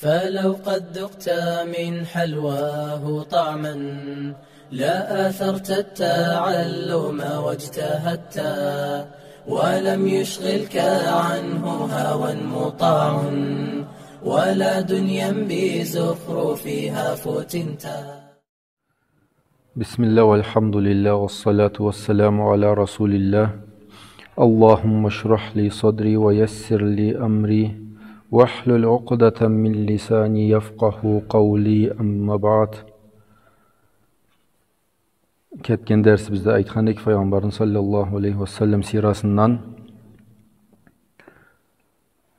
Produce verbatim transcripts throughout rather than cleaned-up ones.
فلو قد ذقت من حلواه طعما لآثرت التعلم واجتهدت، ولم يشغلك عنه هوى مطاع ولا دنيا بزخرفها فتنت. بسم الله والحمد لله والصلاة والسلام على رسول الله. اللهم اشرح لي صدري ويسر لي أمري واحلل عقدة من لساني يفقه قولي. أما بعد. Кетген дерсибизде айтхан эдик Файгъамбарны саллаллаху алейхи ва саллам сирасындан.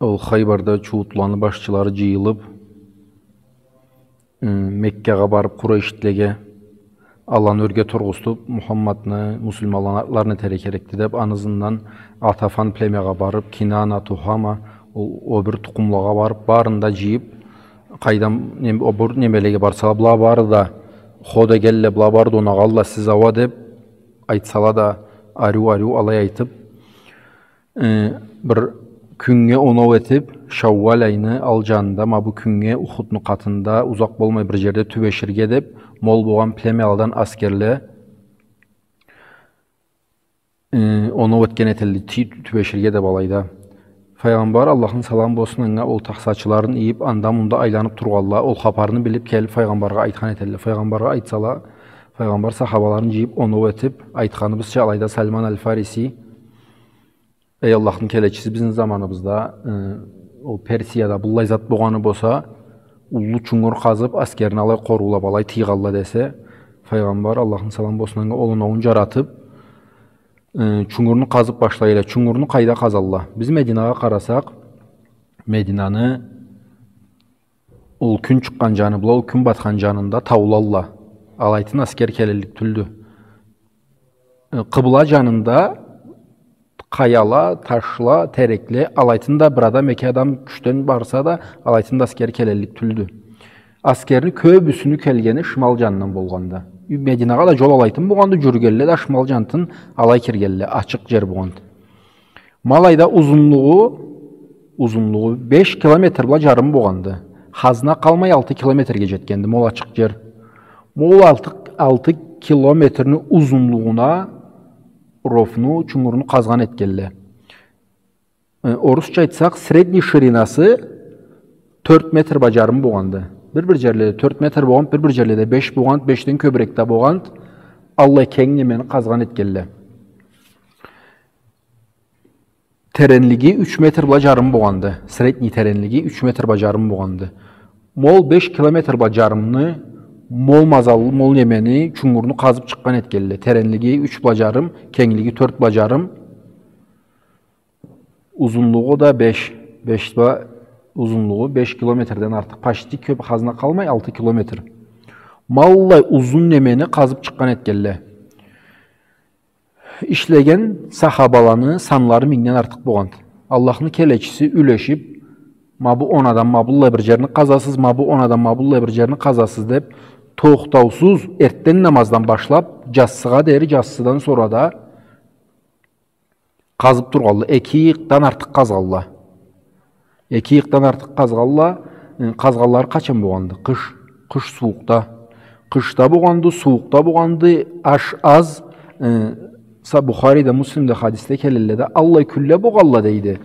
Ол Хайбарда чууутланы башчылары джыйылыб, ы, Меккагъа барыб, Къурайшитлеге аланы ёрге тургъузтуб, Мухаммадны, муслиманланы атларына этерге керекди деб, аны ызындан Гъатафан племягъа барыб, Кинана, Тухама, ол, ол бир тукъумлагъа барыб, барын да джыйыб, къайдан, нем-, ол бир немелеге барсала, была бары да хо дегелле, была бары да онагъалла, сиз ауа деб айтсала да, ариу-ариу алай айтыб, Э, бир кюннге оноу этиб, Шауал айны ал джанында, ма бу кюннге Ухудну къатында, узакъ болмай бир джерде тюбеширге деб, мол болгъан племяладан аскерле, э, оноу этген этелле, ти-, тюбеширге деб алайда. Файгъамбар, Аллахны саламы болсун анга, ол тахсачыларын ийиб, анда-мында айланыб тургъалла, ол хапарны билиб келиб Файгъамбаргъа айтхан этелле. Файгъамбаргъа айтсала, Файгъамбар сахабаларын джыйыб, оноу этиб, айтханыбызча алайда Салман аль-Фариси, Эй Аллахны келечиси, бизни заманыбызда, э, ол Персияда быллай зат болгъаны болса, уллу чунгур къазыб, аскерни алай къоруулаб, алай тыйгъалла десе, Файгъамбар, Аллахны саламы болсун анга, ол оноуун джаратыб, э, чунгурну къазыб башлайла. Чунгурну къайда къазалла? Биз Мединагъа къарасакъ, Мединаны ол кюн чыкъгъан джаны бла ол кюн батхан джанында таулалла. Алайтын аскер келеллик тюлдю. Э, къыбла джанында къаяла, ташла, терекле, алайтын да бир адам, эки адам кючден барса да, алайтын да аскер келеллик тюлдю. Аскерни кёбюсюню келгени шимал джанындан болгъанды. Мединагъа да джол алайтын болгъанды, джюрюгелле да шимал джанындан алай киргелле, ачыкъ джер болгъанды. Ма алайда узунлугъу, узунлугъу беш километр бла джарым болгъанды. Хазна къалмай алты километрге джетгенди, ма ол ачыкъ джер. Ма ол алты, алты километрни узунлугъуна ровну, чунгурну къазгъан этгелле. Э, орусча айтсакъ, средний ширинасы тёрт метр бла джарым болгъанды. Бир-бир джерледе тёрт метр болгъанды, бир-бир джерледе беш болгъанды, бешден кёбюрек да болгъанды. Аллай кенг немени къазгъан этгелле. Теренлиги юч метр бла джарым болгъанды. Средний теренлиги юч метр бла джарым болгъанды. Ма ол беш километр бла джарымны, ма ол мазаллы, ма ол немени, чунгурну къазыб чыкъгъан этгелле. Теренлиги юч бла джарым, кенглиги тёрт бла джарым, узунлугъу да беш, беш бла, узунлугъу беш километрден артыкъ, почти кёб хазна къалмай, алты километр. Ма аллай узун немени къазыб чыкъгъан этгелле. Ишлеген сахабаланы санлары мингден артыкъ болгъанды. Аллахны келечиси юлешиб, ма бу он адам ма быллай бир джерни къазасыз, ма бу он адам ма быллай бир джерни къазасыз деб, тохтаусуз эртден намаздан башлаб, джассыгъа дери, джассыдан сора да къазыб тургъалла, эки ыйыкъдан артыкъ къазгъалла. Эки ыйыкъдан артыкъ къазгъалла, э, къазгъанлары къачан болгъанды? Къыш, къыш сууукъда. Къышда болгъанды, сууукъда болгъанды, аш аз, э, са-, Бухариде, Муслимде хадисде келелле да, аллай кюнле болгъалла, дейди.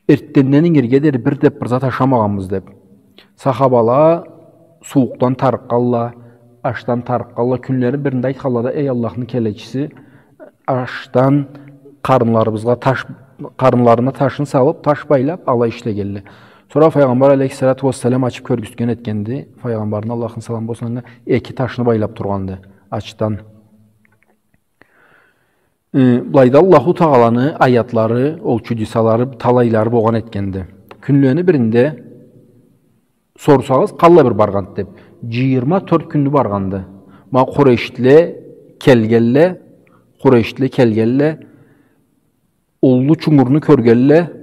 Эртденден ингирге дери бир деб бир зат ашамагъанбыз деб. Сахабала сууукъдан тарыкъгъалла, ашдан тарыкъгъалла, кюнлерини биринде айтхалла да, эй Аллахны келечиси, ашдан къарынларыбызгъа таш, къарынларына ташны салыб, таш байлаб, алай ишлегелле. Сора Файгъамбар алейхиссалату уассалам ачыб кёргюзтген этгенди. Файгъамбарны, Аллахны саламы болсун анга, эки ташны байлаб тургъанды ачдан. Э, былайда Аллаху Тагъаланы аятлары, ол чудесалары, талайлары болгъан этгенди. Кюнлени биринде сорсагъыз, къаллай бир баргъанды деб, джыйырма тёрт кюнню баргъанды. Ма Къурейшле келгелле, Къурейшле келгелле, уллу чунгурну кёргелле,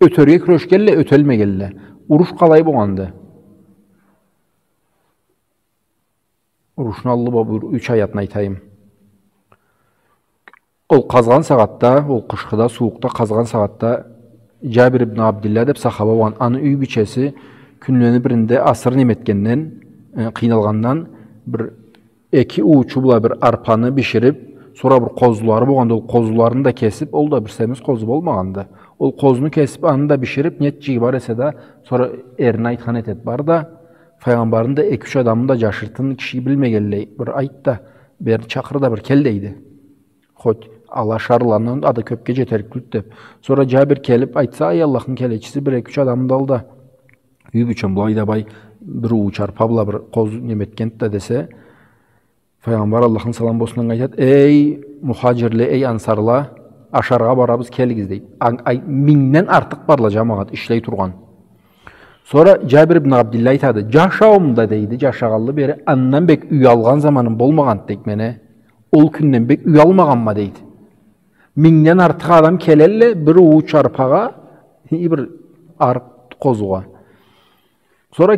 ётерге кюрешгелле, ёталмагъалла. Уруш къалай болгъанды? Урушну аллы бла бир юч аятны айтайым. Ол къазгъан сагъатда, ол къышхыда, сууукъда къазгъан сагъатда Джабир ибн Абдилла деб сахаба болгъан, аны юй бийчеси кюнлени биринде асыры неме этгенден, э, къыйналгъандан бир эки уучу бла бир арпаны бишириб, сора бир къозулары болгъанды, ол къозуларын да кесиб, ол да бир семиз къозу болмагъанды. Ол къозуну кесиб, аны да бишириб, не этджиги бар эсе да, сора эрине айтхан этед, бар да, Файгъамбарны да эки-юч адамын да джашыртын, киши билмегенлей, бир айт да, бери чакъыр да бир кел, дейди. Хоть ала ашарланы, а да кёбге джетерик тюлдю деб. Сора Джабир келиб айтса, ай, Аллахны келечиси, бир эки-юч адамны да ал да, юй бийчем былайда бай, бир ууч арпа бла бир къозу неме этгенди да десе, Файгъамбар, Аллахны саламы болсун анга, айтад: «Эй мухаджирле, эй ансарла, ашаргъа барабыз, келигиз», — дейд. Ан-, ай, мингден артыкъ барла джамагъат ишлей тургъан. Сора Джабир ибн Абдилла айтады: «Джашауумда, — дейди, — джашагъанлы бери андан бек уялгъан заманым болмагъанды, — дейд, — мене. Ол кюнден бек уялмагъанма, — дейди. — Мингден артыкъ адам келелле бир ууч арпагъа, бир арп къозугъа». Сора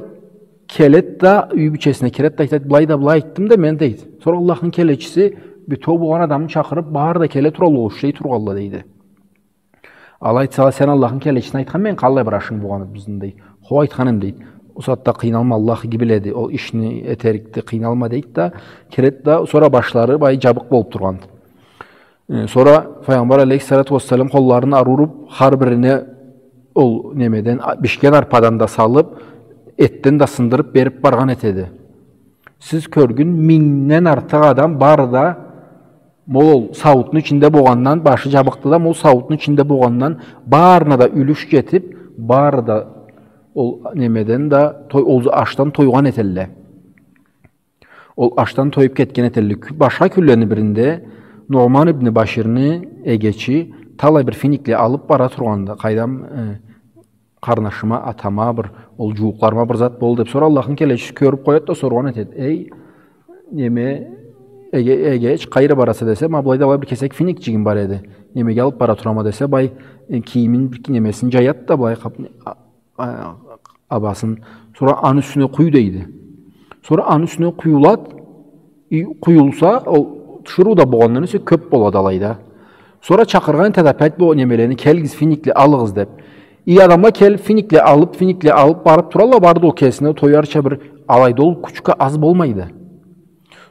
келед да, юй бийчесине киред да айтад: «Былай да былай айтдым да мен, — дейд. — Сора Аллахны келечиси, бютеу болгъан адамны чакъырыб, бары да келе туралла, ол ишлей тургъалла», — дейди. Алай айтсала: «Сен Аллахны келечисине айтхан, мен къаллай бир ашынг болгъан эд бизни?» — дейд. «Хо, айтхан эм», — дейд. «Ол сагъатда къыйналма, Аллах иги биледи, ол ишни этерикди, къыйналма», — дейд да, киред да, сора башлары бай джабыкъ болуб тургъанды. Э, сора Файгъамбар алейхиссалату уассалам къолларын ары уруб, хар бирине ол немеден, а, бишген арпадан да салыб, этден да сындырыб бериб баргъан этеди. Сиз кёргюн, мингден артыкъ адам бары да, ма ол сауутну ичинде болгъандан, башы джабыкъды да, ма ол сауутну ичинде болгъандан, барына да юлюш джетиб, бары да ол немеден да той-, ол ашдан тойгъан этелле. Ол ашдан тоюб кетген этелле. Кю-, башха кюнлени биринде Нуъман ибн Баширни эгечи талай бир финикле алыб бара тургъанды. Къайдам, э, къарнашыма, атама, бир ол джууукъларыма бир зат болду деб. Сора Аллахны келечиси кёрюб къояд да соргъан этед: «Эй, неме, эге-, эгеч, къайры бараса?» — десе, «Ма былайда былай бир кесек финикчигим бар эди. Немеге алыб бара турама», — десе, бай, э, кийимин бир немесин джаяд да, былай къап-, а-, а-, абасын. Сора аны юсюне къуй, дейди. Сора аны юсюне къуюлад, и къуюлса, ол тиширыу да болгъандан эсе кёб болад алайда. Сора чакъыргъан этед опять бу немелени: «Келигиз, финикле алыгъыз», — деб. И адамла келиб, финикле алыб, финикле алыб барыб туралла, бары да ол кесине тоярча бир, алайда ол кучка аз болмайды.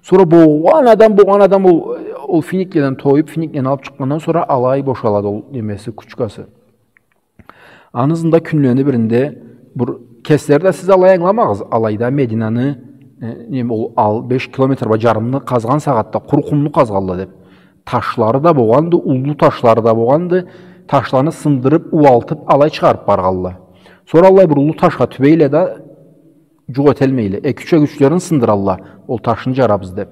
Сора болгъан адам, болгъан адам ол, ол финикледен тоюб, финиклени алыб чыкъгъандан сора алай бошалады ол немеси, кучкасы. Аны ызында кюнлени биринде бир кеслери да, сиз алай ангыламагъыз, алайда Мединаны, э, неме, ол ал-, беш километр бла джарымны къазгъан сагъатда къуру къумну къазгъалла деб. Ташлары да болгъанды, уллу ташлары да болгъанды, ташланы сындырыб, ууалтыб, алай чыгъарыб баргъалла. Сора аллай бир уллу ташха тюбейле да, джукъ этелмейле. Эки-юч эгечлерин сындыралла, ол ташны джарабыз деб.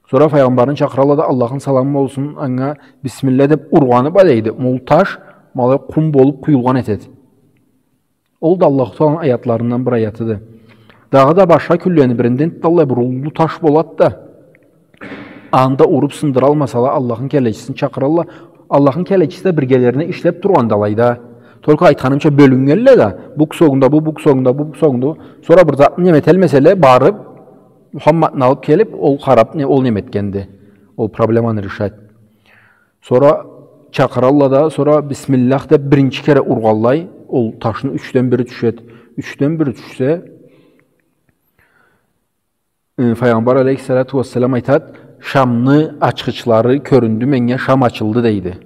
Сора Файгъамбарны чакъыралла да, Аллахны саламы болсун анга, бисмилла деб ургъаны бла, дейди, ма ол таш ма алай къум болуб къуюлгъан этеди. Ол да Аллаху Тааланы аятларындан бир аятыды. Дагъыда башха кюнлени биринде энтда аллай бир уллу таш болад да, анда уруб сындыралмасала, Аллахны келечисин чакъыралла. Аллахны келечиси да биргелерине ишлеб тургъанды алайда. Только айтханымча бёлюннгелле да, бу кусогунда бу, бу кусогунда бу, бу кусогунда бу. Сора бир затны неме этелмеселе, барыб, Мухаммадны алыб келиб, ол къараб, не, ол неме этгенди. Ол проблеманы решать. Сора чакъыралла да, сора бисмиллях деб биринчи кере ургъанлай, ол ташны ючден бири тюшед. Ючден бири тюшсе, э, Файгъамбар алейхиссалату уассалам айтад: «Шамны ачхычлары кёрюндю меннге, Шам ачылды», — дейди.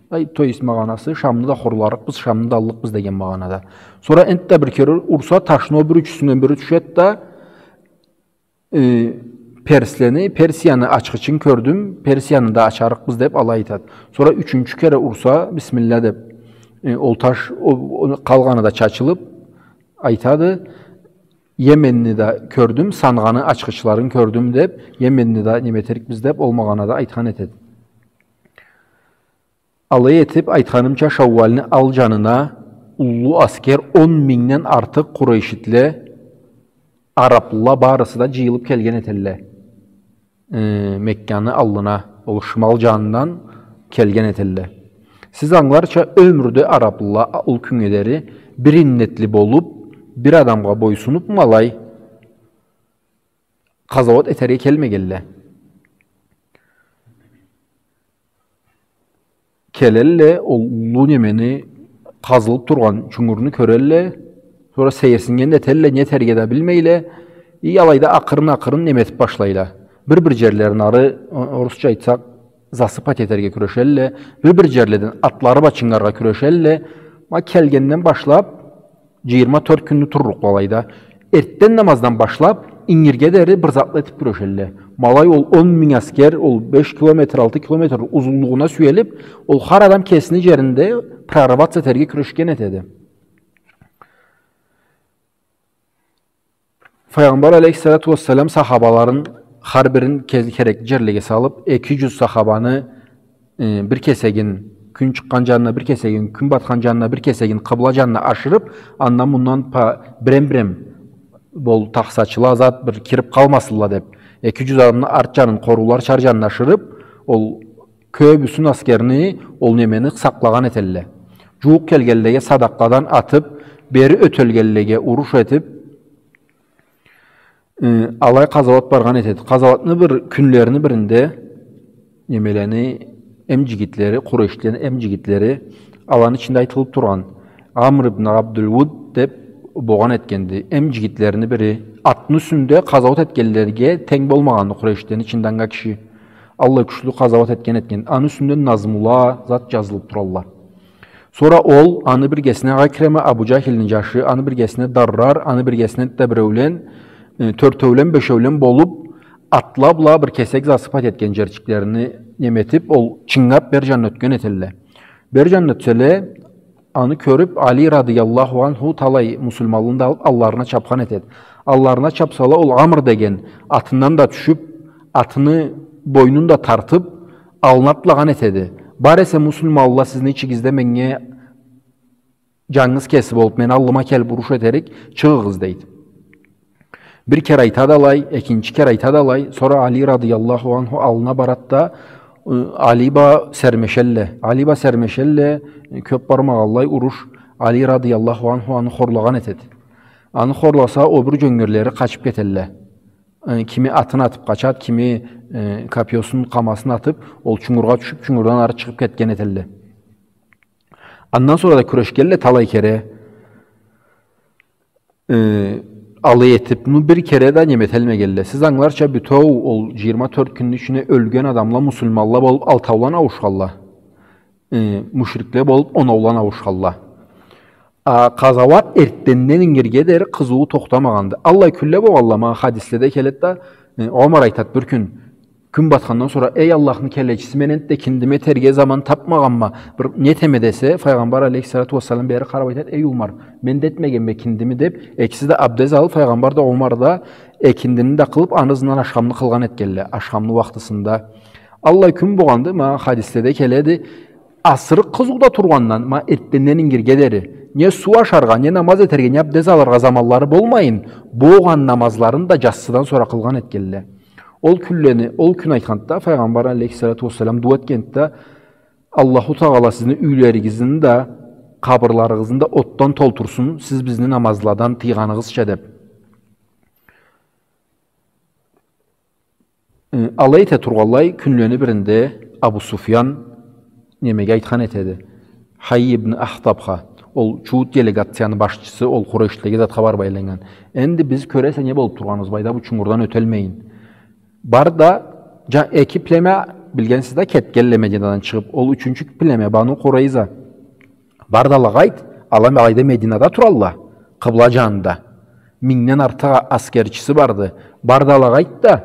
Ай, то есть, магъанасы, Шамны да хорларыкъбыз, Шамны да аллыкъбыз деген магъанада. Сора энтда бир кере урса, ташны ол бир ючюсюнден бири тюшед да, э, перслени, Персияны ачхычын кёрдюм, Персияны да ачарыкъбыз деб алай айтад. Сора ючюнчю кере урса, бисмилла деб, э, ол таш, о, о, къалгъаны да чачылыб, айтады: «Йеменни да кёрдюм, Санъаны ачхычларын кёрдюм», — деб, Йеменни да неме этерикбиз деб, ол магъанада айтхан этед. Алай этиб, айтханымча, Шаууалны ал джанына уллу аскер, он мингден артыкъ къурайшитле, араблыла барысы да джыйылыб келген этелле. Э, Мекканы аллына, ол шимал джанындан келген этелле. Сиз ангыларча, ёмюрде араблыла ол кюннге дери бир иннетли болуб, бир адамгъа бойсунубму алай къазауат этерге келмегелле. Келелле, ол уллу немени, къазылыб тургъан чунгурну кёрелле, сора сейирсиннген да этелле, не этерге да билмейле, и алайда акъырын-акъырын неме этиб башлайла. Бир-бир джерлерин ары, о-, орусча айтсакъ, засыпать этерге кюрешелле, бир-бир джерледен атлары бла чынгаргъа кюрешелле. Ма келгенден башлаб, джыйырма тёрт кюнню турлукъла алайда. Эртден намаздан башлаб, ингирге дери бир затла этиб кюрешелле. Ма алай ол он минг аскер, ол беш километр, алты километр узунлугъуна сюелиб, ол хар адам кесини джеринде прорываться этерге кюрешген этеди. Файгъамбар алейхиссалату уассалам сахабаларын хар бирин ке-, керекли джерлеге салыб, эки джюз сахабаны, э, бир кесегин кюн чыкъгъан джанына, бир кесегин кюн батхан джанына, бир кесегин къыбла джанына ашырыб, андан-мундан па-, бирем-бирем бол, тахсачыла зат бир кириб къалмасынла деб, эки джюз адамны арт джанын, къоруулар чар джанына ашырыб, ол кёбюсюн аскерни ол немени сакълагъан этелле. Джууукъ келгенлеге садакъладан атыб, бери ётелгенлеге уруш этиб, э, алай къазауат баргъан этеди. Къазауатны бир кюнлерини биринде немелени эм джигитлери, къурейшлени эм джигитлери, аланы ичинде айтылыб тургъан Амр ибн Абдулвуд деб богъан этгенди. Эм джигитлерини бири, атны юсюнде къазауат этгенлеге тенг болмагъанды къурейшлени ичинде анга киши. Аллай кючлю къазауат этген этген. Аны юсюнде назмула зат джазылыб туралла. Сора ол, аны биргесине Икрима, Абу Джахилни джашы, аны биргесине Даррар, аны биргесине да биреулен, э, тёртеулен, бешеулен болуб, атла бла бир кесек засыпать этген джерчиклерини неме этиб, ол чынгаб бер джанына ётген этелле. Бер джанына ётселе, аны кёрюб, Али радыяллаху анху талай муслиманлыны да алыб, алларына чабхан этеди. Алларына чабсала, ол Амр деген атындан да тюшюб, атыны бойнун да тартыб, аллына атлагъан этеди. Бар эсе муслиманла, сизни ичигизде меннге джангыз кеси болуб, мени аллыма келиб уруш этерик, чыгъыгъыз, дейди. Бир кере айтады алай, экинчи кере айтады алай, сора Али радыяллаху анху аллына барады да, ы, Али бла сермешелле. Али бла сермешелле, э, кёб бармагъанлай уруш, Али радыяллаху анху аны хорлагъан этеди. Аны хорласа, о бир джёнгерлери къачыб кетелле. Э, кими атын атыб къачады, кими, э, копьёсун, къамасын атыб, ол чунгургъа тюшюб, чунгурдан ары чыгъыб кетген этелле. Андан сора да кюрешгелле талай кере, э, алай этиб, ну, бир кере да неме эталмагъалла. Сиз ангыларча, бютеу ол джыйырма тёрт кюнню ичине ёлген адамла муслиманла болуб алтаулан ауушхалла. Э, мушрикле болуб онаулан ауушхалла. А, къазауат эртденден ингирге дери къызыуу тохтамагъанды. Аллай кюнле богъалла, ма хадиследе келеди да, э, Омар айтады бир кюн, кюн батхандан сора: «Эй Аллахны келечиси, мен энтда экиндими этерге заман табмагъанма, бир не этеме?» — десе, Файгъамбар алейхиссалату уассалам бери къараб айтады: «Эй Умар, мен да этмегенме экиндими», — деб, экиси да абдез алыб, Файгъамбар да, Умар да экиндини да къылыб, аны ызындан ашхамны къылгъан этгелле, ашхамны уахтысында. Аллай кюн богъанды, ма хадиследе келеди, асырыкъ къызыуда тургъандан, ма эртденден ингирге дери, не суу ашаргъа, не намаз этерге, не абдез алыргъа заманлары болмайын, богъан намазларын да джассыдан сора къылгъан этгелле. Ол кюнлени, ол кюн айтханды да, Файгъамбар алейхиссалату уассалам дуа этгенди да: «Аллаху Тагъала сизни юйлеригизни да, къабырларыгъызны да отдан толтурсун, сиз бизни намазладан тыйгъаныгъызча», — деб. Э, алай эте тургъанлай, кюнлени биринде Абу Суфьян немеге айтхан этеди. Хай ибн Ахтабха, ол чуут делегацияны башчысы, ол къурейшлеге затха барыб айланнган. «Энди биз, кёресе, не болуб тургъаныбыз, былайда бу чунгурдан ёталмайын. Бар да, джа-, эки племя, билгенсиз да, кетгелле Мединадан чыгъыб, ол ючюнчю племя, Бану Къурайза. Бар да алагъа айт, ала алайда Мединада туралла, къыбла джанында. Мингден артыкъ аскерчиси барды. Бар да алагъа айт да,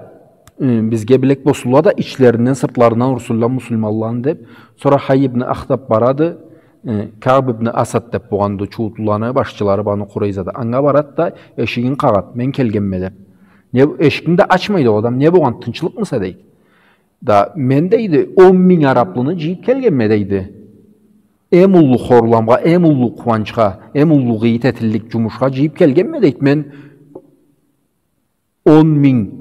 э, бизге билек болсунла да, ичлеринден, сыртларындан урсунла муслиманланы», — деб. Сора Хай ибн Ахтаб барады, э, Каъб ибн Асад деб богъанды чуутлуланы башчылары Бану Къурайзада. Анга барады да, эшигин къагъады: «Мен келгенме», — деб. Не, эшикни да ачмайды ол адам. «Не богъан, тынчлыкъмыса?» — дейди. «Да мен, — дейди, — он минг араблыны джыйыб келгенме, — дейди. — Эм уллу хорламгъа, эм уллу къууанчха, эм уллу гъыйыт этиллик джумушха джыйыб келгенме, — дейди, — мен он минг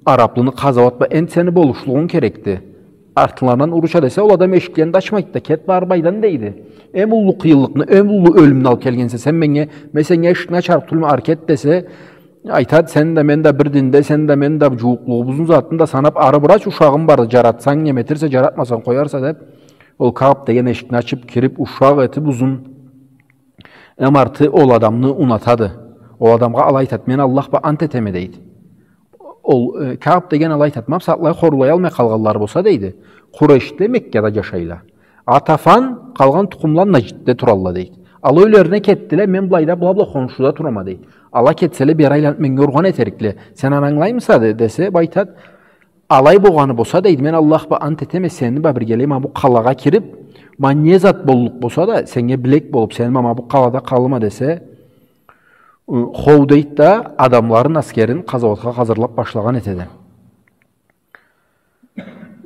араблыны къазауат бла. Энди сени болушлугъунг керекди. Артынгларындан уруча», — десе, ол адам эшиклерин да ачмайды да: «Кет, бар былайдан, — дейди. — Эм уллу къыйынлыкъны, эм уллу ёлюмню алыб келгенсе сен меннге, мен сеннге эшикни ачарыкъ тюлме, ары кет», — десе, айтады: «Сен да, мен да бир динде, сен да, мен да, джууукълугъубузну затын да санаб, ары бир ач, ушагъым барды, джаратсанг неме этерсе, джаратмасанг къоярса», — деб, ол Каъб деген эшикни ачыб, кириб, ушакъ этиб, узун Эм арты ол адамны унатады. Ол адамгъа алай айтады: «Мен Аллах бла ант этеме», — дейди. Ол, э, Кааб деген алай айтады: «Ма бусагъатлай хорлаялмай къалгъанлары болса, — дейди, — Къурейшде Меккада джашайла. Гъатафан, къалгъан тукъумла Надждде туралла, — дейди. — Ала юйлерине кетдиле, мен былайда была бла хоншуда турама, — дейди. — Ала кетселе, бери айланыб меннге ургъан этерикле. Сен аны ангылаймыса?» — де-, десе, бу айтады: «Алай болгъаны болса, — дейди, — мен Аллах бла ант этеме, сени бла биргелей ма бу къалагъа кириб, ма не зат боллукъ болса да, сеннге билек болуб, сени бла ма бу къалада къалыма», — десе, э, хоу дейди да, адамларын, аскерин къазауатха хазырлаб башлагъан этеди.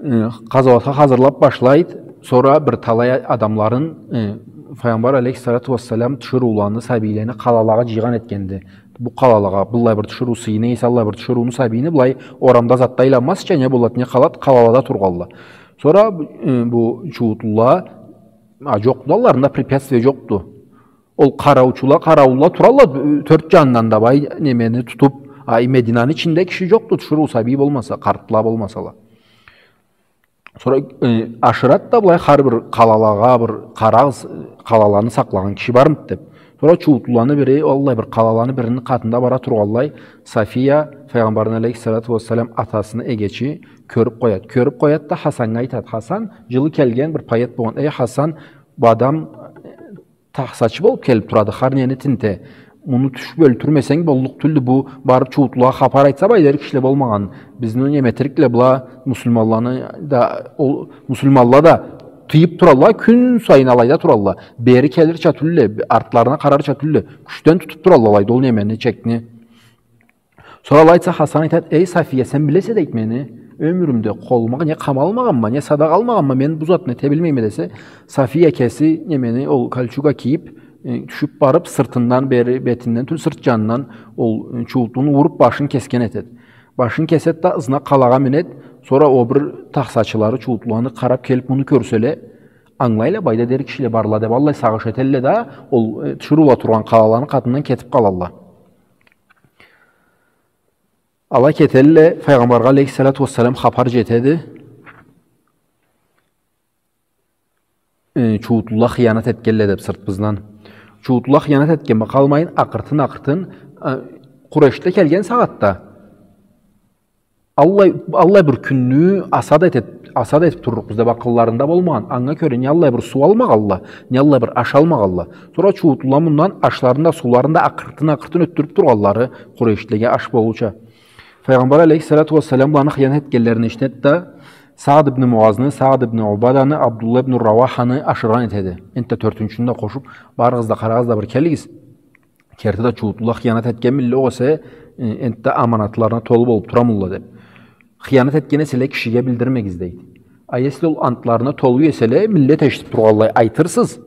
Э, къазауатха хазырлаб башлайды. Сора бир талай адамларын, э, Файгъамбар алейхиссалату уассалам тиширыуланы, сабийлени къалалагъа джыйгъан этгенди. Бу къалалагъа быллай бир тиширыу сыйына эсе, аллай бир тиширыуну, сабийни былай орамда затда айланмазча, не болад, не къалад, къалалада тургъалла. Сора, э, бу чууутлула, а, джокъду, алларында препятствие джокъду. Ол къараучула, къараулла туралла, э, тёрт джанындан да бай немени тутуб, а, Мединаны ичинде киши джокъду, тиширыу, сабий болмаса, къартла болмасала. Сора, э, ашырад да былай, хар бир къалалагъа бир къарагъыз, къалаланы сакълагъан киши бармыды деб. Сора чууутлуланы бири, аллай бир къалаланы бирини къатында бара тургъанлай, Сафия, Файгъамбарны алейхиссалату уассалам атасыны эгечи, кёрюб къояд. Кёрюб къояд да Хасаннга айтад. Хасан, джылы келген бир поэт болгъан. «Эй, Хасан, бу адам тахсачы болуб келиб турады, хар нени тинте. Муну тюшюб ёлтюрмесенг боллукъ тюлдю, бу барыб чууутлулагъа хапар айтса, былай дери кишиле болмагъан. Бизни неметирикле была, муслиманланы да, ол, муслиманла да тыйыб туралла, кюн сайын алайда туралла. Бери келирча тюлле, артларына къарарча тюлле. Кючден тутуб туралла алайда ол немени, чекни». Сора алай айтса, Хасан айтад: «Эй, Сафия, сен билесе, — дейд, — мени, ёмюрюмде къолума не къам алмагъанма, не садакъ алмагъанма, мен бу затны эте билмейме», — десе, Сафия кеси немени, ол кольчуга кийиб, э, тюшюб барыб, сыртындан бери, бетинден тюл, сырт джанындан ол, э, чууутлуну уруб, башын кесген этед. Башын кесед да, ызына къалагъа минед. Сора о бир тахсачылары чууутлуланы къараб келиб, муну кёрселе, ангылайла, былайда дери кишиле барла деб, аллай сагъыш этелле да, ол, э, тиширыула тургъан къалаланы къатындан кетиб къалалла. Ала кетелле, Файгъамбаргъа алейхиссалату уассалам хапар джетеди. Э, чууутлула хыянат этгелле деб сыртыбыздан. Чууутлула хыянат этген бла къалмайын, акъыртын-акъыртын, э, Къурейшле келген сагъатда, аллай, аллай бир кюнню асад этиб, асад этиб туррукъбуз деб акъылларында болмагъан. Анга кёре не аллай бир суу алмагъалла, не аллай бир аш алмагъалла. Сора чууутлула мындан ашларын да, сууларын да акъыртын-акъыртын ётдюрюб тургъаллары, Къурейшлеге аш болууча. Файгъамбар алейхиссалату уассалам буланы хыянат этгенлерин эшитед да, Саад ибн Муазны, Саад ибн Убаданы, Абдулла ибн Рауаханы ашыргъан этеди. Энтда тёртюнчюню да къошуб, барыгъыз да, къарагъыз да, бир келигиз. Керти да чууутлула хыянат этгенмилле, огъесе, э, энтда аманатларына толу болуб турамылла деб. Хыянат этген эселе, кишиге билдирмегиз, дейди. А если ол антларына толу эселе, миллет эшитиб тургъанлай айтырсыз,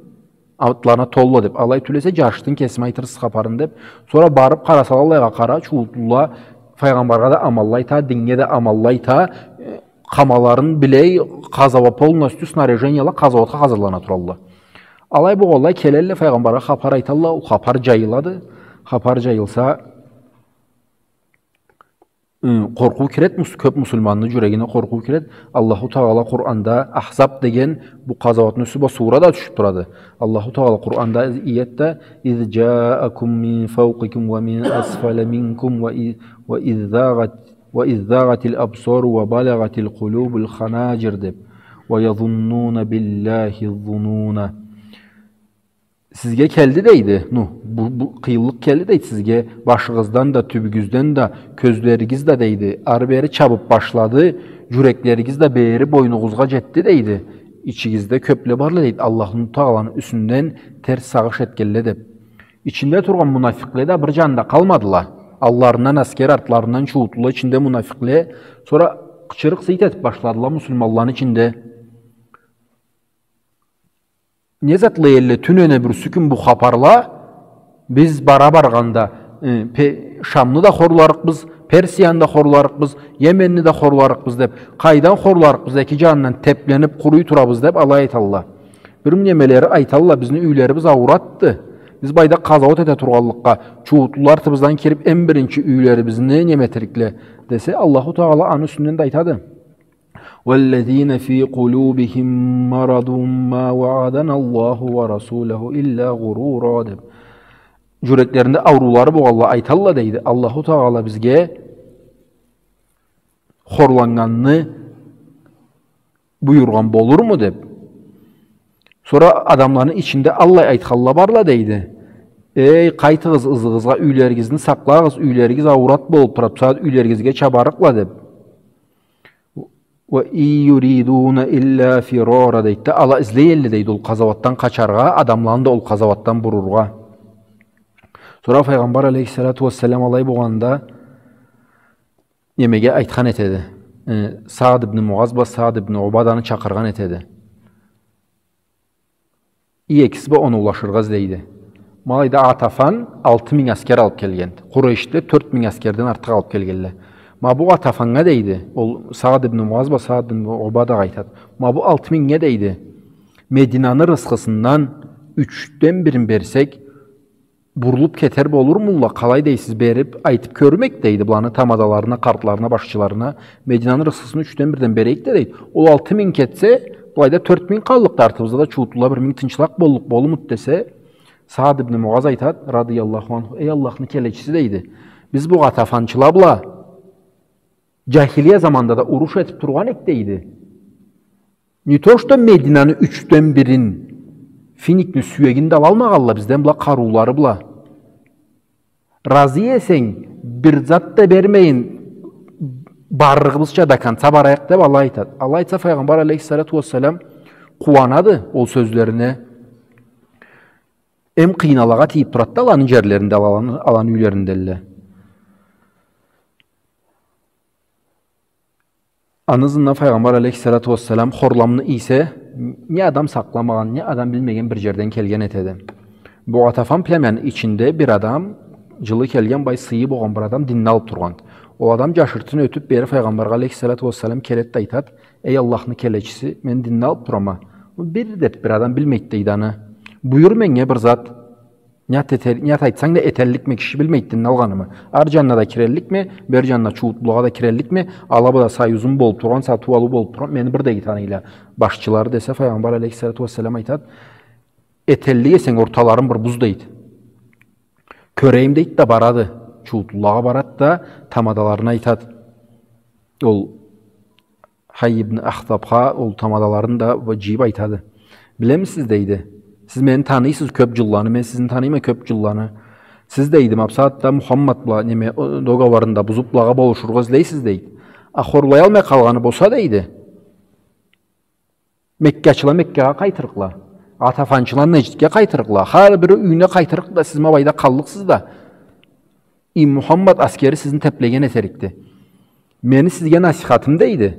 антларына толула деб. Алай тюл эсе, джашыртын кесиме айтырсыз хапарын деб. Сора барыб къарасала, аллайгъа къара, чууутлула Файгъамбаргъа да аманлы айта, диннге да аманлы айта, э, къамаларын билей, къазауа-, полностью снаряжениела къазауатха хазырлана туралла. Алай болгъанлай келелле, Файгъамбаргъа хапар айталла, ол хапар джайылады. Хапар джайылса, ы, къоркъуу киред, мус-, кёб муслиманны джюрегине къоркъуу киред. Аллаху Тагъала Къуранда, Ахзаб деген бу къазауатны юсю бла сура да тюшюб турады. Аллаху Тагъала Къуранда иетде: «إذ جاءكم من فوقكم ومن أسفل منكم وإذ، وإذ زاغت وإذ زاغت الأبصار وبلغت القلوب الحناجر», — деб, «ويظنون بالله الظنون». Сизге келди, дейди, ну, бу, бу къыйынлыкъ келди, дейди, сизге башыгъыздан да, тюбюгюзден да, кёзлеригиз да, дейди, ары-бери чабыб башлады, джюреклеригиз да бери бойнугъузгъа джетди, дейди. Ичигизде кёбле барла, дейди, Аллаху Тагъаланы юсюнден терс сагъыш этгенле, деб. Ичинде тургъан мунафикъле да бир джанда къалмадыла. Алларындан аскер, артларындан чууутлула, ичинде мунафикъле. Сора къычырыкъ-сыйыт этиб башладыла муслиманланы ичинде. Не затла элле, тюнене бирси кюн бу хапарла, биз бара баргъанда, э, Пе-, Шамны да хорларыкъбыз, Персияны да хорларыкъбыз, Йеменни да хорларыкъбыз деб, къайдан хорларыкъбыз, эки джанындан теблениб къуруй турабыз деб, алай айталла. Бир немелери айталла, бизни юйлерибиз ауратды. Биз былайда къазауат эте тургъанлыкъгъа, чууутлула артыбыздан кириб, эм биринчи юйлерибизни неметирикле десе, Аллаху Тагъала аны юсюнден да айтады. «والذين في قلوبهم مرض ما وعدنا الله ورسوله إلا غرورا», — деб. джюреклеринде ауруулары болгъанла айталла, дейди, Аллаху Тагъала бизге хорланнганны буюргъан болурму деп. Сора адамланы ичинде аллай айтханла барла, дейди. Эй, къайтыгъыз ызыгъызгъа, юйлеригизни сакълагъыз, юйлеригиз аурат болуп турады, бусагъат юйлеригизге чабарыкъла деп. «وإن يريدون إلا فرارا», дейди да, ала излей элле, дейди, ол къазауатдан къачаргъа, адамланы да ол къазауатдан бурургъа. Сора Файгъамбар алейхиссалату уассалам алай болгъанда, немеге айтхан этеди. Э, Саад ибн Муаз бла Саад ибн Убаданы чакъыргъан этеди. И экиси бла оноулашыргъа излейди. Ма алайда Гъатафан алты минг аскер алып келгенди. Къурайшитле тёрт минг аскерден артыкъ алып келгенле. Ма бу Гъатафаннга, дейди, ол Саад ибн Муаз бла Саад ибн Убадагъа айтады. Ма бу алты мингнге, дейди, Мединаны рысхысындан ючден бирин берсек, бурулуп кетер болурмулла, къалай дейсиз, берип айтып кёрмек, дейди, буланы тамадаларына, къартларына, башчыларына, Мединаны рысхысын ючден бирден берейик да, дейди. Ол алты минг кетсе, былайда тёрт минг къаллыкъды артыбызда да, чууутлула бир минг тынчлакъ боллукъ болумуду десе, Саад ибн Муаз айтат, радыяллаху анху, эй Аллахны келечиси, дейди, биз бу Гъатафанчыла бла джахилия заманда да уруш этип тургъан эдик, дейди. Не то что Мединаны ючден бирин, финикни сюегин да алалмагъалла бизден бла, къарыулары бла. Разы эсенг, бир зат да бермейин, барлыгъыбызча до конца барайыкъ деп, алай айтат. Алай айтса, Файгъамбар алейхиссалату уассалам къууанады ол сёзлерине. Эм къыйын алагъа тийип турады да аланы джерлеринде, аланы, аланы юйлеринде элле. Аны ызындан Файгъамбар алейхиссалату уассалам хорламны ийсе, не адам сакъламагъан, не адам билмеген бир джерден келген этеди. Бу Гъатафан племяны ичинде бир адам, джылы келген, бай сыйы болгъан бир адам динни алып тургъан. Ол адам джашыртын ётюп бери Файгъамбаргъа алейхиссалату уассалам келет да айтат, эй Аллахны келечиси, мен динни алып турама. Бир деп бир адам билмейт, дейди, аны. Буюр меннге бир зат. Не зат этер-, не зат айтсанг да этелликме, киши билмейт динни алгъанымы. Ары джанына да кирелликме, бери джанына, чууутлулагъа да кирелликме, ала бла да союзум болуп тургъан, сатыу-алыу болуп тургъан, мени бир да эте, дейди, башчылары десе, Файгъамбар алейхиссалату уассалам айтат, этеллик эсенг, орталарын бир буз, дейди. Кёрейим, дейди да, барады. Чууутлулагъа барат да, тамадаларына айтат. Ол Хай ибн Ахтабха ол тамадаларын да джыйып айтады. Билемисиз, дейди. Сиз мени таныйсыз кёп джылланы, мен сизни таныйма кёп джылланы. Сиз, дейди, ма бусагъатда Мухаммад бла, неме, о, договорун да бузуп, былагъа болушургъа излейсиз, дейди. А хорлаялмай къалгъаны болса, дейди, Меккачыла Меккагъа къайтырыкъла. Гъатафанчыла Недждге къайтырыкъла. Хар бири юйюне къайтырыкъ да, сиз ма былайда къаллыкъсыз да. И Мухаммад аскери сизни теплеген этерикди. Мени сизге насихатым, дейди,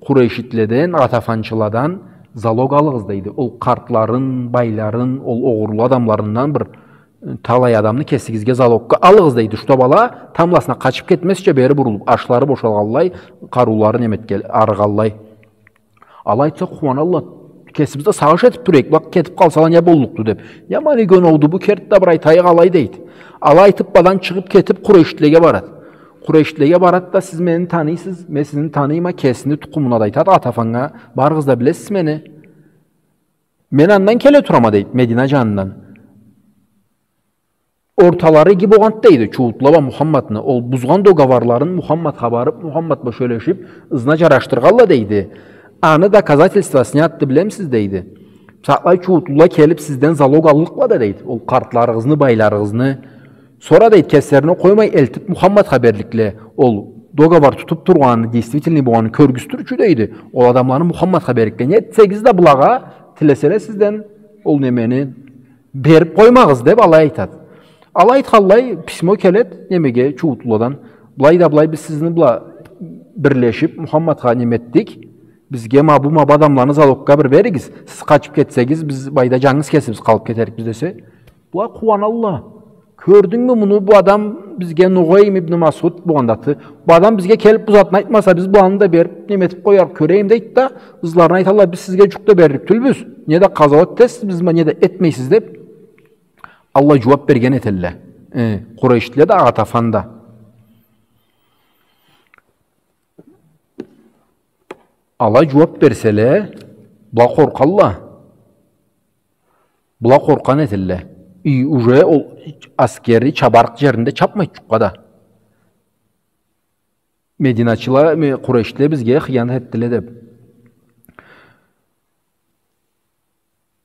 къурейшитледен, гъатафанчыладан залог алыгъыз, дейди. Ол къартларын, байларын, ол огъурлу адамларындан бир, э, талай адамны кесигизге залоггъа алыгъыз, дейди. Штобу ала тамбласына къачып кетмезча, бери бурулуп, ашлары бошалгъанлай, къарыулары неметген, арыгъанлай. Алай айтса, къууаналла, кесибиз да сагъыш этип тура эдик, бакъ, кетип къалсала не боллукъду деп. Яман иги оноуду бу, керти да бир айтайыкъ алай, дейди. Алай айтып, быладан чыгъып кетип, къурейшитлеге барат. Къурейшитлеге барат да, сиз мени таныйсыз, мен сизни таныйма, кесини тукъумуна да айтат, Гъатафаннга, барыгъыз да билесиз мени. Мен андан келе турама, дейди, Медина джанындан. Орталары иги болгъанды, дейди, чууутлула бла Мухаммадны. Ол бузгъан договорларын Мухаммадха барып, Мухаммад бла сёлешип, ызына джарашдыргъалла, дейди. Аны доказательствосу не затды билемисиз, дейди. Сакълай, чууутлула келип сизден залог аллыкъла да, дейди. Ол къартларыгъызны, байларыгъызны. Сора, дейди, кеслерине къоймай, элтип Мухаммадха берликле. Ол договор тутуп тургъанын, действительный болгъанын кёргюзтюр ючюн, дейди. Ол адамланы Мухаммадха берликле. Не этсегиз да былагъа, тилеселе сизден ол немени берип къоймагъыз деп алай айтат. Алай айтханлай письмо келет немеге, чууутлуладан. Былай да былай, биз сизни бла бирлешип, Мухаммадха неме этдик. Бизге ма бу, ма бу адамланы залоггъа бир беригиз. Сиз къачып кетсегиз, биз былайда джангыз кесибиз къалып кетерикбиз десе. Была къууаналла. Кёрдюнгмю муну, бу адам бизге, Нугъейм ибн Масъуд болгъанды аты. Бу адам бизге келип бу затны айтмаса, биз бу аны да берип, неме этип къоярыкъ, кёрейим, дейт да, ызларына айталла, биз сизге джукъ да берлик тюлбюз. Не да къазауат этесиз бизге, не да этмейсиз деп, аллай джууап берген этелле. Э, къурейшитле да, Гъатафан да. Алай джууап берселе, была къоркъалла. Была къоркъгъан этелле. И уже ол аскери чабарыкъ джеринде чабмайды джукъгъа да. Мединачыла, ме-, къурейшлиле бизге хыянат этдиле деб.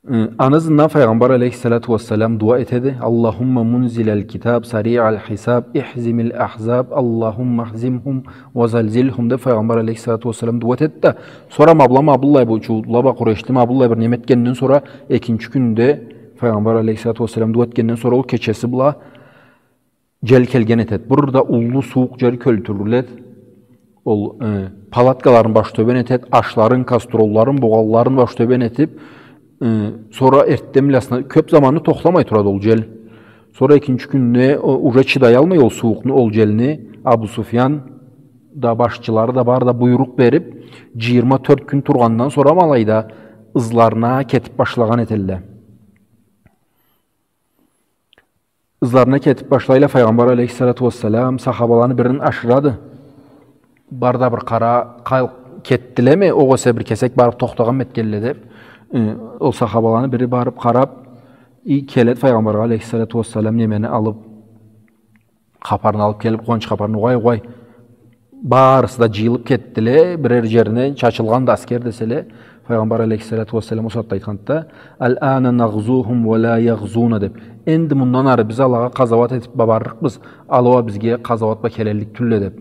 Ы, аны ызындан Файгъамбар алейхиссалату уассалам дуа этеди. Аллахумма мунзилал китаб, сариъал хисаб, ихзимил ахзаб, Аллахумма хзимхум ва залзилхум деб Файгъамбар алейхиссалату уассалам дуа этеди да. Сора ма была, ма быллай бу чуутла бла къурейшли ма быллай бир неме этгенден сора экинчи кюнде Файгъамбар алейхиссалату уассалам дуа этгенден сора ол кечеси бла джел келген этед. Бир да уллу сууукъ джел кёлтюрюлед. Ол, э, палаткаларын баш тёбен этед, ашларын, кастролларын, богъанларын баш тёбен этиб, э, сора эртденбласына кёб заманны тохтамай турад ол джел. Сора экинчи кюнде, о, уже чыдаялмай ол сууукъну, ол джелни, Абу Суфьян да, башчылары да, бары да буйрукъ бериб, джыйырма тёрт кюн тургъандан сора ма алайда ызларына кетиб башлагъан этелле. Ызларына кетиб башлайла, Файгъамбар алейхиссалату уассалам сахабаланы бирин ашырады. Бар да бир къара, къал-, кетдилеми, огъесе бир кесек барыб тохтагъанмы этгелле деб, э, ол сахабаланы бири барыб къараб, и келед Файгъамбаргъа алейхиссалату уассалам немени алыб, хапарны алыб келиб, къууанч хапарны, угъай, угъай, барысы да джыйылыб кетдиле, бирер джерине чачылгъанды аскер деселе, Файгъамбар алейхиссалату уассалам ол сагъатда айтханды да, «Ал-ана нагъзухум ва ла ягъзуна», — деб. «Энди мындан ары биз алагъа къазауат этиб ба-, барлыкъбыз, ала уа бизге къазауат бла келеллик тюлле», — деб.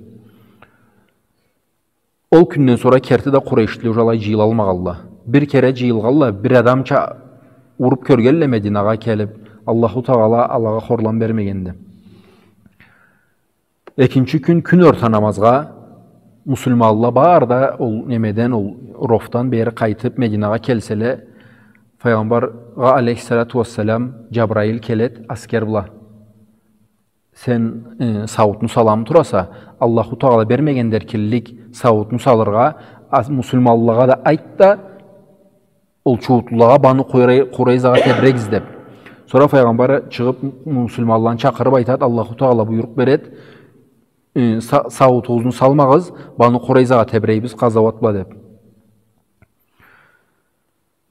Ол кюнден сора керти да къурейшлиле уже алай джыйылалмагъалла. Бир кере джыйылгъалла, бир адамча уруб кёргелле Мединагъа келиб, Аллаху Тагъала алагъа хорлам бермегенди. Экинчи кюн, кюн орта намазгъа, муслиманла бары да ол немеден, ол ровдан бери къайтыб, Мединагъа келселе, Файгъамбаргъа алейхиссалату уассалам Джабраил келед аскер бла. Сен, э, сауутну саламы тураса, Аллаху Тагъала бермегенди эркинлик сауутну салыргъа, ас-, муслиманлагъа да айт да, ол чууутлулагъа Бану Къурай-, Къурайзагъа тебирегиз деб. Сора Файгъамбар чыгъыб, муслиманланы чакъырыб айтад, Аллаху Тагъала буйрукъ беред, э, са-, сауутугъузну салмагъыз, Бану Къурайзагъа тебирейбиз къазауат бла деб.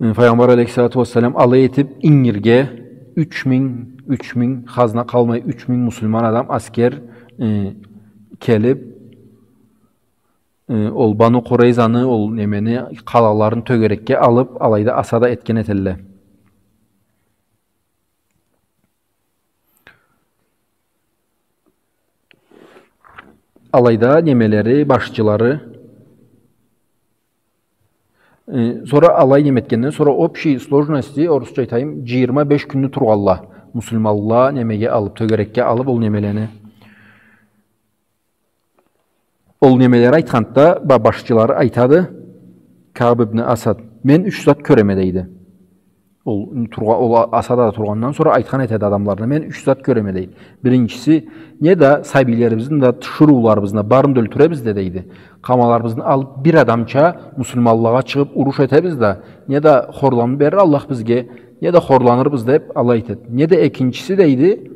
Э, Файгъамбар алейхиссалату уассалам алай этиб, ингирге юч минг, юч минг, хазна къалмай, юч минг муслиман адам аскер, э, келиб, э, ол Бану Къурайзаны, ол немени, къалаларын тёгерекге алыб, алайда осада этген этелле. Алайда немелери, башчылары, э, сора алай неме этгенден сора общей сложности, орусча айтайым, джыйырма беш кюнню тургъалла. Муслиманла немеге алыб, тёгерекге алыб ол немелени. Ол немелери айтханда, ба-, башчылары айтады, Кааб ибн Асад, «Мен юч зат кёреме», — дейди. Ол тургъа-, ол а-, осадада тургъандан сора айтхан этеди адамларына, «Мен юч зат кёреме», — дейди. Биринчиси, не да сабийлерибизни да, тиширыуларыбызны да барын да ёлтюребиз да, дейди. Къамаларыбызны алыб, бир адамча муслиманлагъа чыгъыб уруш этебиз да, не да хорлам берир Аллах бизге, не да хорланырбыз деб, алай этеди. Не да экинчиси, дейди,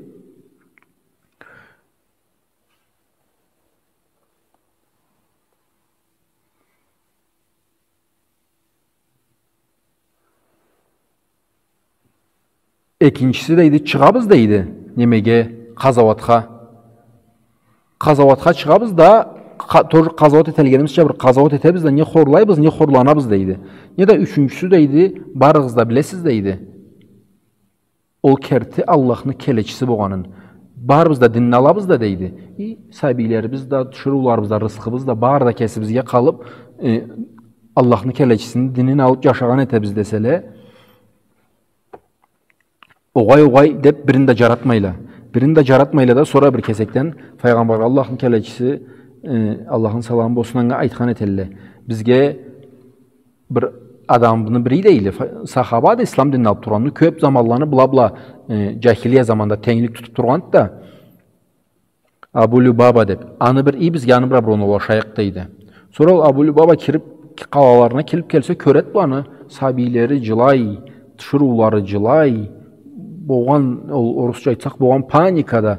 Экинчиси, дейди, чыгъабыз, дейди, немеге, къазауатха. Къазауатха чыгъабыз да, къа-, тоже къазауат этелгенибизча бир къазауат этебиз да, не хорлайбыз, не хорланабыз, дейди. Не да ючюнчюсю, дейди, барыгъыз да билесиз, дейди. Ол керти Аллахны келечиси болгъанын. Барыбыз да динни алабыз да, дейди. И сабийлерибиз да, тиширыуларыбыз да, рысхыбыз да, бары да кесибизге къалыб, э, Аллахны келечисини динин алыб джашагъан этебиз деселе, огъай, огъай деб, бирин да джаратмайла. Бирин да джаратмайла да, сора бир кесекден Файгъамбаргъа Аллахны келечиси, э, Аллахны саламы болсун анга, айтхан этелле. Бизге бир адамны бири, дейле, фа-, сахаба да ислам динин алыб тургъанды. Кёб заманланы бла-бла, э, джахилия заманда тенглик тутуб тургъанды да, Абу Любаба деб. Аны бир, и, бизге аны бла бир оноулашайыкъ, дейди. Сора ол Абу Любаба кириб, къалаларына кириб келсе, кёред буланы, сабийлери джылай, тиширыулары джылай, болгъан, ол орусча айтсакъ, болгъан паникада.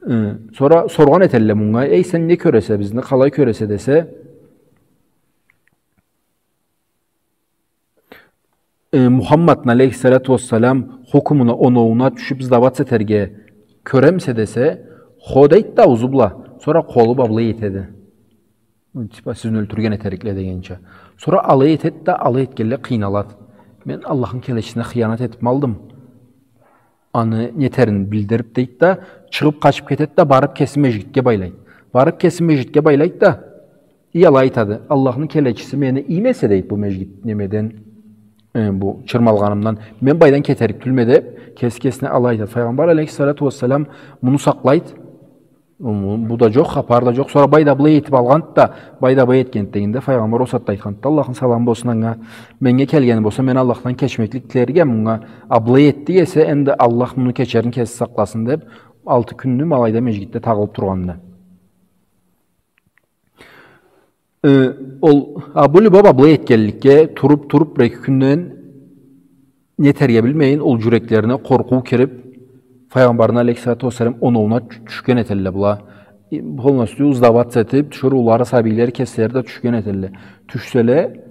Э, сора соргъан этелле мунга: «Эй, сен не кёресе, бизни къалай кёресе?» — десе, э, Мухаммадны, алейхиссалату уассалам, хукмуна, оноууна тюшюб, сдаваться этерге кёремисе десе, хо дейди да аузу бла, сора къолу бла былай этеди. Типа, сизни ёлтюрген этерикле дегенча. Сора алай этеди да, алай этгенлей къыйналады. Мен Аллахны келечисине хыянат этиб ма алдым. Аны нетерин билдириб дейди да, чыгъыб къачыб кетеди да, барыб кесин межгитге байлайды. Барыб кесин межгитге байлайды да, и алай айтады: «Аллахны келечиси мени иймесе, — дейди, — бу межгит немеден, э, бу чырмалгъанымдан, мен былайдан кетерик тюлме», — деб, кеси кесине алай айтады. Файгъамбар алейхиссалату уассалам муну сакълайды. Бу да джокъ, хапар да джокъ. Сора былайда былай этиб алгъанды да, былайда былай этгенди дегенде, Файгъамбар ол сагъатда айтханды: «Аллахны саламы болсун анга, меннге келгени болса, мен Аллахдан кечмеклик тилерик эм мунга, а былай этди эсе, энди Аллах муну кечерин кеси сакъласын», — деб, алты кюнню ма алайда межгитде тагъылыб тургъанды. Э, ол Абу Любаба былай этгенликге, туруб, туруб, бир-эки кюнден нетерге билмейин, ол джюреклерине къоркъуу кириб, Файгъамбарны алейхиссалату уассалам оноууна тю-, тюшген этелле была. И, полностью сдаваться этиб, тиширыулары, сабийлери, кеслери да тюшген этелле. Тюшселе,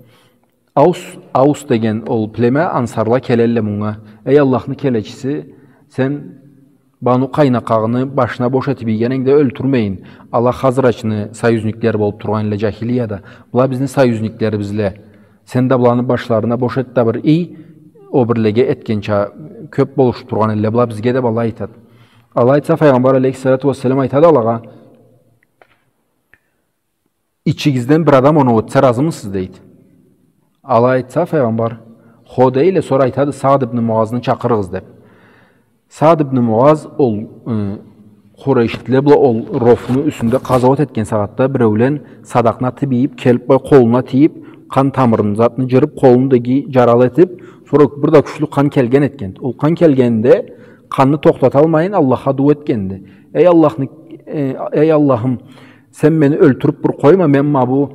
Аус, Аус деген ол племя, ансарла келелле мунга: «Эй Аллахны келечиси, сен Бану Къайнукъаны башына бош этиб ийгенинг да ёлтюрмейин. Ала Хазрачны союзниклери болуб тургъан элле джахилияда. Была бизни союзниклерибизле. Сен да быланы башларына бош эт да бир ий, о бирлеге этгенча, кёб болушуб тургъан элле была бизге», — деб алай айтады. Алай айтса, Файгъамбар алейхиссалату уассалам айтады алагъа: «Ичигизден бир адам оноу этсе, разымысыз?» — дейди. Алай айтса Файгъамбар, хо дейле, сора айтады: «Саад ибн Муазны чакъырыгъыз», — деб. Саад ибн Муаз ол, э, къурайшитле бла ол ровну юсюнде къазауат этген сагъатда биреулен садакъны атыб ийиб, келиб, былай къолуна тийиб, къан тамырын затны джырыб, къолуну да джаралы этиб, сора бир да кючлю къан келген этгенди. Ол къан келгенде, къанны тохтаталмайын, Аллахха дуа этгенди. «Эй Аллахны, э, эй Аллахым, сен мени ёлтюрюб бир къойма, мен ма бу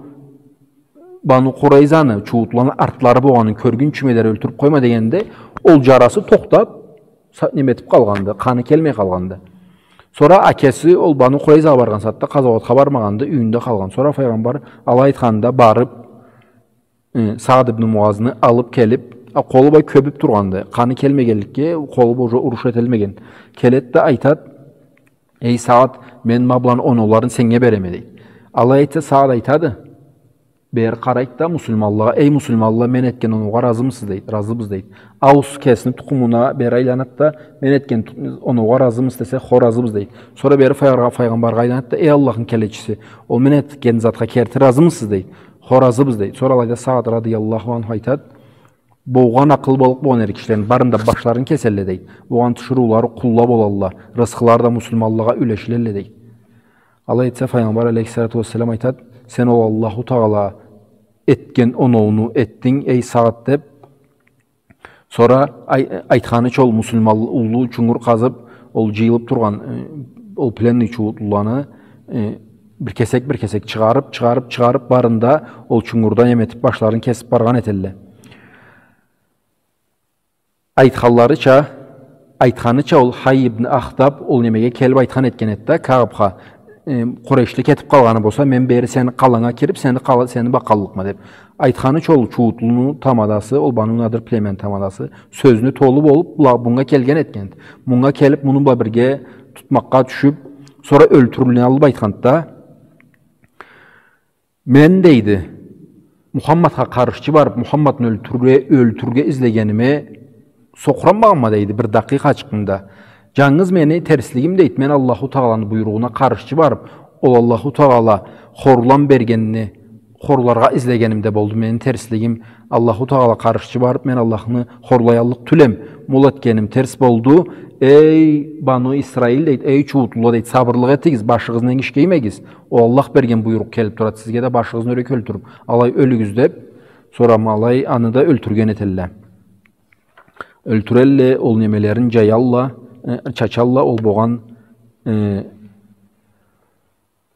Бану Къурайзаны, чууутлуланы артлары болгъанын кёргюнчюме дери ёлтюрюб къойма», — дегенде, ол джарасы тохтаб, са-, неме этиб къалгъанды, къаны келмей къалгъанды. Сора а кеси ол Бану Къурайзагъа баргъан сагъатда къазауатха бармагъанды, юйюнде къалгъан. Сора Файгъамбар алай айтханында барыб, э, Саад ибн Муазны алыб келиб, а, къолу бла кёбюб тургъанды. Къаны келмегенликге, къолу бла уже уруш эталмагъан. Келеди да айтады: «Эй Саад, мен ма быланы оноуларын сеннге береме», — дейди. Алай айтса, Саад айтады, бери къарайды да муслиманлагъа: «Эй муслиманла, мен этген оноугъа разымысыз?» — дейди. «Разыбыз», — дейди. Аус кесини тукъумуна бери айланады да: «Мен этген ту-, оноугъа разымысыз?» — десе, «Хо, разыбыз», — дейди. Сора бери файгъа-, Файгъамбаргъа айланады да: «Эй Аллахны келечиси, ол мен этген затха керти разымысыз?» — дейди. «Хо, разыбыз», — дейди. Сора алайда Саад радыяллаху анху айтады: Болгъан акъылбалыкъ болгъан эр кишилени барын да башларын кеселле, дейди. Болгъан тиширыулары къулла болалла, рысхылары да муслиманлагъа юлешилелле, дейди. Алай этсе, Файгъамбар алейхиссалату уассалам айтады: «Сен ол Аллаху Тагъала этген оноуну этдинг, эй Саад», — деп. Сора ай-, айтханыча ол муслиман уллу чунгур къазып, ол джыйылып тургъан, э, ол пленный чууутлуланы, э, бир кесек, бир кесек чыгъарып, чыгъарып, чыгъарып, барын да ол чунгурдан эм этип, башларын кесип баргъан этелле. Айтханларыча, айтханыча ол Хьайй ибн Ахтаб ол немеге келип айтхан этген эди да, Каъбха, э, Къурейшли кетип къалгъаны болса, мен бери сени къаланга кирип, сени къала-, сени бакъаллыкъма деп. Айтханыча ол чууутлуну тамадасы, ол Бану Надир племени тамадасы, сёзню толу болуп, была-, мунга келген этген эди. Мунга келип, муну бла бирге тутмакъгъа тюшюп, сора ёлтюрюлгенин айтхан эди да. Мен, дейди, Мухаммадха къаршчы барып, Мухаммадны ёлтюрге, ёлтюрге излегениме сокъуранмагъанма, дейди, бир дакъикъачыкъны да. Джангыз мени терслигим, дейди, мен Аллаху Тагъаланы буйругъуна къаршчы барып, ол Аллаху Тагъала хорлам бергенни хорларгъа излегенимде болду. Мени терслигим, Аллаху Тагъала къаршчы барып, мен Аллахны хорлаяллыкъ тюлем. Ма ол этгеним терс болду. Эй, Бану Исраил, дейди, эй, чууутлула, дейди, сабырлыкъ этигиз, башыгъызны энгишге иймегиз. Ол Аллах берген буйрукъ келип турады сизге да, башыгъызны ёрге кёлтюрюп, алай ёлюгюз деп, сора ма алай аны да ёлтюрген этелле. Ёлтюрелле, ол немелерин джаялла, э, чачалла, ол болгъан, э,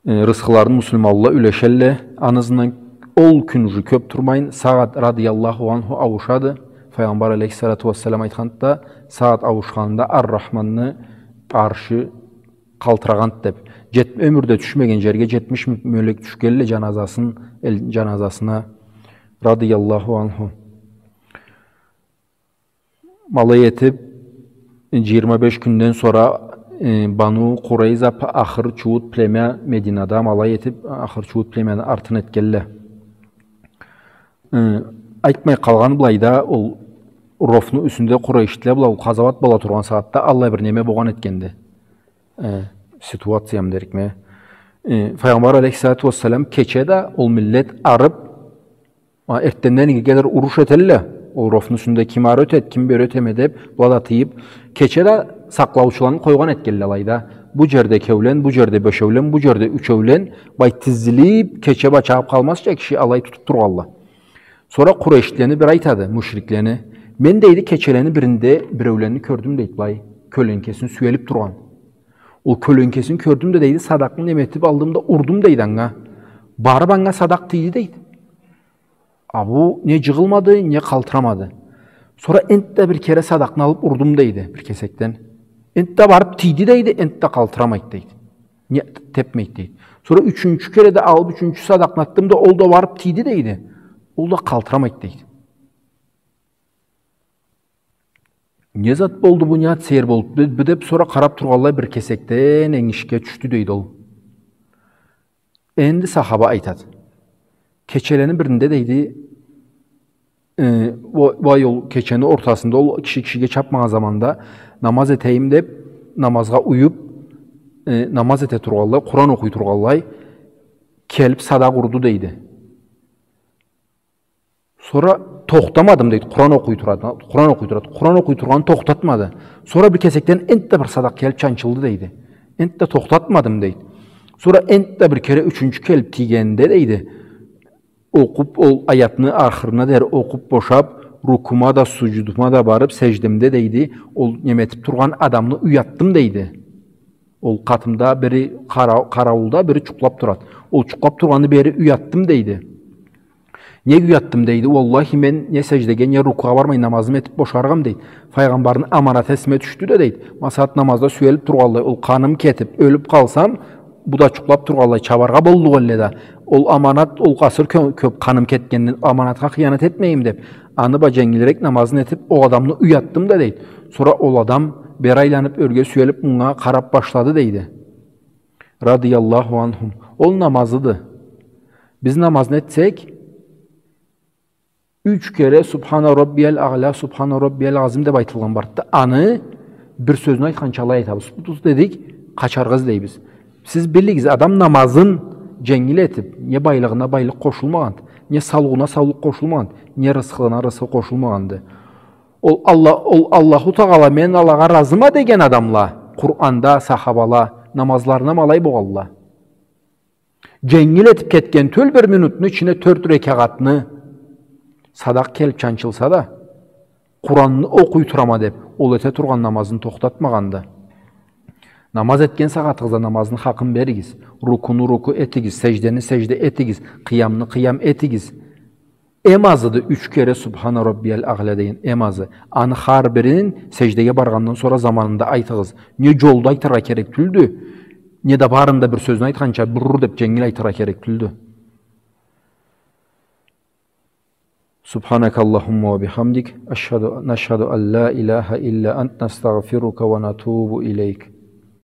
э, рысхыларын муслиманла юлешелле. Аны ызындан ол кюн уже кёп турмайын, Саад радыяллаху анху ауушады. Файгъамбар алейхиссалату уассалам айтхан эди да, Саад ауушханында Ар-Рахманны аршы къалтырагъан эди деп. Джет-, ёмюрде тюшмеген джерге джетмиш мёлек тюшгелле джаназасын, эл-, джаназасына, радыяллаху анху. Ма алай этип, Джыйырма беш кюнден сора, э, Бану Къурайза п-, ахыр чууут племя Мединада ма алай этиб, ахыр чууут племяны артын этгелле. Э, айтмай къалгъан былайда, ол ровну юсюнде къурайшитле бла ол къазауат бола тургъан сагъатда аллай бир неме богъан этгенди. Э, ситуациямы дерикме. Э, Файгъамбар алейхиссалату уассалам кече да ол миллет арыб, а, эртденден ингирге дери уруш этелле. Ол ровну юсюнде ким ары ётед, ким бери ётеме деб, была да тыйыб, кече да сакълаучуланы къойгъан этгелле алайда. Бу джерде экеулен, бу джерде бешеулен, бу джерде ючеулен, былай тизилиб, кече бла чабыб къалмазча киши алай тутуб тургъалла. Сора къурайшитлени бири айтады, мушриклени. Мен, дейди, кечелени биринде биреуленни кёрдюм, дейди, былай, кёленкесин сюелиб тургъан. Ол кёленкесин кёрдюм да, дейди, садакъны неме этиб алдым да, урдум, дейди, анга. Барыб анга садакъ тийди, дейди. А бу не джыгъылмады, не къалтырамады. Сора энтда бир кере садакъны алыб урдум, дейди, бир кесекден. Энтда барыб тийди, дейди, энтда къалтырамайды, дейди. Не тепмейди, дейди. Сора ючюнчю кере да алыб, ючюнчю садакъны атдым да, ол да барыб тийди, дейди. Ол да къалтырамайды, дейди. Не зат болду бу, не зат сейир болду бу, бу деб, сора къараб тургъанлай бир кесекден энгишге тюшдю, дейди ол. Энди сахаба айтады. Кечелени биринде, дейди, э, уа-, уай, ол кечени ортасында, ол киши кишиге чабмагъан заманда, намаз этейим деб, намазгъа уюб, э, намаз эте тургъанлай, Къуран окъуй тургъанлай, келиб садакъ урду, дейди. Сора тохтамадым, дейди. Къуран окъуй турады, Къуран окъуй турады. Къуран окъуй тургъанын тохтатмады. Сора бир кесекден энтда бир садакъ келиб чанчылды, дейди. Энтда тохтатмадым, дейди. Сора энтда бир кере ючюнчю келиб тийгенде, дейди, окъуб, ол аятны ахырына дери окъуб бошаб, рукума да, сужудума да барыб, сеждемде, дейди, ол неме этиб тургъан адамны уятдым, дейди. Ол къатымда бири къара-, къарауулда, бири джукълаб турады. Ол джукълаб тургъанны бери уятдым, дейди. Нек уятдым, дейди. Уаллахи, мен не сеждеге, не рукугъа бармай намазымы этиб бошаргъам, дейди. Файгъамбарны аманаты эсиме тюшдю да, дейди. Ма сагъат намазда сюелиб тургъанлай, ол къаным кетиб, ёлюб къалсам, бу да джукълаб тургъанлай чабаргъа боллукъ элле да. Ол аманат, ол къасыр кё-, кёб къаным кетгенден аманатха хыянат этмейим деб, аны бла дженгилирек намазын этиб, ол адамны уятдым да, дейди. Сора ол адам бери айланыб, ёрге сюелиб, мынга къараб башлады, дейди. Радияллаху анхум. Ол намазыды. Биз намазны этсек, юч кере «Субхана Раббиял Аъла, Субхана Раббиял Азим» деб айтылгъан барды. Аны бир сёзню айтханча алай айтабыз. Бу, дедик, къачаргъа излейбиз. Сиз билигиз, адам намазын дженгил этиб, не байлыгъына байлыкъ къошулмагъанды, не саулугъуна саулукъ къошулмагъанды, не рысхылыгъына рысхы къошулмагъанды. Ол Алла-, ол Аллаху Тагъала мен Аллахха разыма деген адамла, Къуранда, сахабала, намазларына ма алай богъалла. Дженгил этиб кетген тюл, бир минутну ичине тёрт рекагъатны, садакъ келиб чанчылса да, Къуранны окъуй турама деб, ол эте тургъан намазын тохтатмагъанды. Намаз этген сагъатыгъызда намазны хакъын беригиз. Рукуну руку этигиз, сеждени сежде этигиз, къыямны къыям этигиз. Эм азыды юч кере «Субхана Раббиял Аъла» деген, эм азы. Аны хар бирин сеждеге баргъандан сора заманында айтыгъыз. Не джолда айтыргъа керек тюлдю, не да барында бир сёзню айтханча «бурр» деб дженгил айтыргъа керек тюлдю. سبحانك اللهم وبحمدك، أشهد، نشهد أن لا إله إلا أنت، نستغفرك ونتوب إليك.